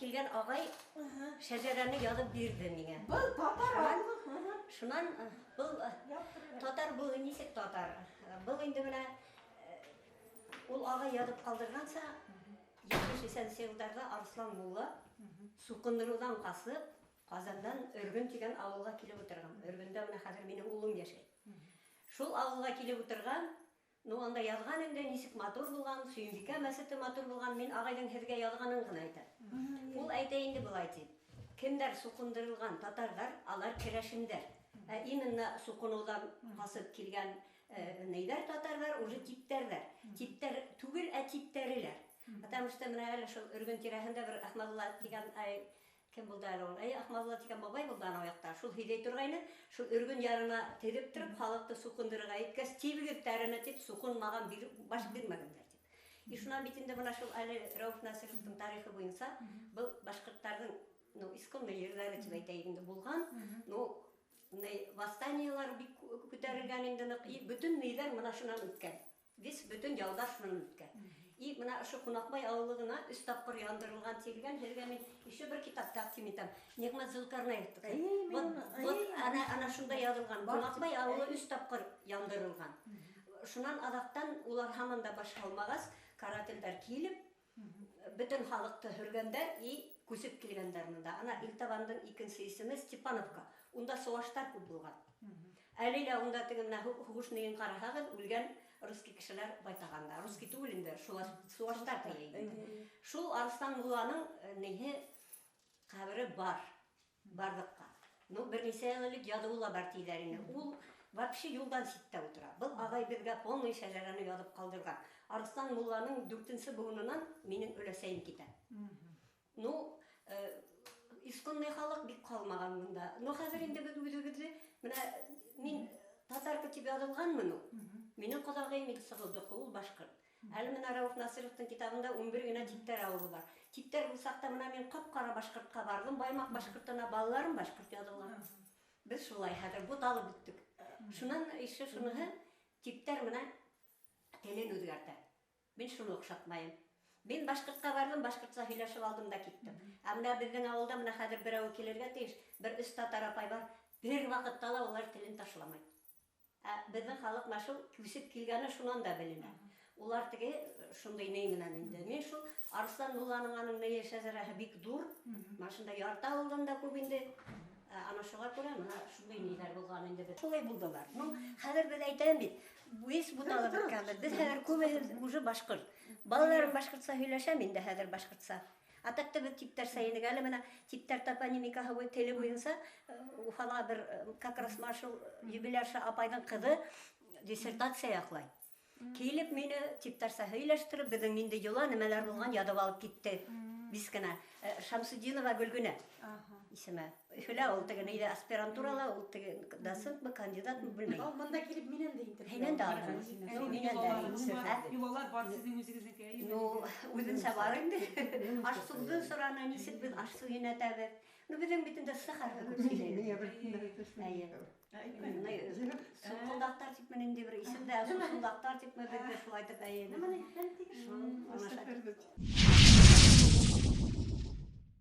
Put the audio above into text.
килгән агай шәҗәрәне язып бирде миңа. Был татар авылы. Шуннан был татар, был ничек татар? Был инде менә ул агай язып калдырганча, 70 елларда Арслан мулла сукындырудан касып, Казаннан Өргөн дигән авылга килеп утырган. Өргөндә менә хәзер минем улым яшәй. Шул авылга килеп утырган, ну анда язган инде, ничек матур булган, Сөембикә мәчете матур булган, мин агайның һеҙгә язганын гына әйтәм. Ул әйтә инде былай дип: кемдәр сукындырылган татарлар, алар керәшендәр. Ә именно сукынудан касып килгән нейдәр татарлар уже типтәрләр. Типтәр түгел, ә типтәреләр. Потому что менә әле шул Өргөн тирәһендә бер Әхмәдулла дигән, ай, кем булды әле ул? Әй, Әхмәдулла дигән бабай булды анау якта. Шул һөйләй торгайны, шул Өргөн ярына тезеп торып, халыкты сукындырырга әйткәч, тибегез тәрене дип, сукынмаган бир, баш бирмәгәннәр дип. И шуннан бит инде менә шул әле Рәүф Насыйровның тарихы буенча был башкортларның, ну, исконный җирләре дип әйтәйек инде булган, ну, восстаниелар бик күтәрелгән инде нык, и бөтен ниләр менә шуннан үткән. Весь бөтен яудар шуннан үткән. И менә ошо Кунакбай авылы гына өч тапкыр яндырылган диелгән, һеҙгә мин еще бер китап тәкъдим итәм. Нигъмәт Зөлкарнаевтыкы. Вот, вот ана, ана шунда язылган. Кунакбай авылы өч тапкыр яндырылган. Шуннан аҙаҡтан улар һаман да баш һалмағас, карательдәр килеп, бөтен халыҡты һөргәндәр и күсеп килгәндәр монда. Ана Илтабандың икенсе исеме Степановка. Унда суаштар күп булған. Әле лә унда теге менә һуғыш нейен ҡараһағыҙ, үлгән русский кешеләр байтағанда. Русский түгел инде, суаштар тейә инде. Шул Арыслан мулланың неһе ҡәбере бар, барлыҡҡа. Ну, бер нисә йыл элек яҙыуы ла бар тиҙәр ине. Ул вообще юлдан ситтә утыра. Был ағай беҙгә полный шәжәрәне яҙып ҡалдырған. Арыслан мулланың дүртенсе быуынынан минең өләсәйем китә. Ну, исконный халыҡ бик ҡалмаған бында. Ну, хәҙер инде беҙ үҙебеҙҙе, менә мин татарка тип яҙылғанмын ул. Минең ҡоҙағыйым Илсығылдыҡы, ул башҡорт. Әле менә Рәүф Насыровтың китабында 11 генә типтәр ауылы бар. Типтәр булсаҡ та, менә мин ҡап-ҡара башҡортҡа барҙым, Баймаҡ башҡортона балаларым башҡорт яҙылған. Беҙ шулай хәҙер буталып бөттөк. Шунан еще шуныһы, типтәр менә телен үҙгәртә. Мин шуны оҡшатмайым. Мин башҡортҡа барҙым, башҡортса һөйләшеп алдым да киттем. Ә менә беҙҙең ауылда менә хәҙер берәүе килергә тейеш, бер өс татар апай бар, бер ваҡытта ла улар телен ташламай. Ә беҙҙең халыҡ менә шул күсеп килгәне шунан да беленә. Улар теге шундай ней менән инде. Мин шул Арыслан мулланың аның нее шәжәрәһе бик ҙур. Менә шунда ярты ауылдан да күп инде. Ана шуға күрә менә шундай ниләр булған инде беҙ. Шулай булдылар. Ну, хәҙер беҙ әйтәм бит, весь буталып бөткәнбеҙ. Беҙ хәҙер күбеһе уже башҡорт. Балаларым башҡортса һөйләшәм инде хәҙер башҡортса. А так-то беҙ типтәрсә инек. Әле менә типтәр топонимикаһы буй теле буйынса Уфала бер как раз менә шул юбилярша апайҙың ҡыҙы диссертация яҡлай. Килеп мине типтәрсә һөйләштереп, беҙҙең ниндәй йола, нәмәләр булған яҙып алып китте. Бис кенә. Шамсудинова Гөлгөнә исеме. Өфөлә ул теге нейҙә аспирантурала, ул теге доцентмы, кандидатмы белмәйем. Ул монда килеп минән дә интервью. Һинән дә алдым. Ну, минән дә. Йолалар бар сезнең үзегезнеке, әйеме? Ну, үзенсә бар инде. Аш-суҙы сораны, нисек беҙ аш-су йүнәтәбеҙ. Ну, беҙҙең бит инде С хәрефе күп һөйләйбеҙ. Миңә бер кемдер әйтәсең. Әйе. Суҡылдаҡтар тип менә инде бер исем дә, суҡылдаҡтар тип беҙҙе шулай итеп әйе. Нәмәне әйтәм Шул, Сәфәр бит.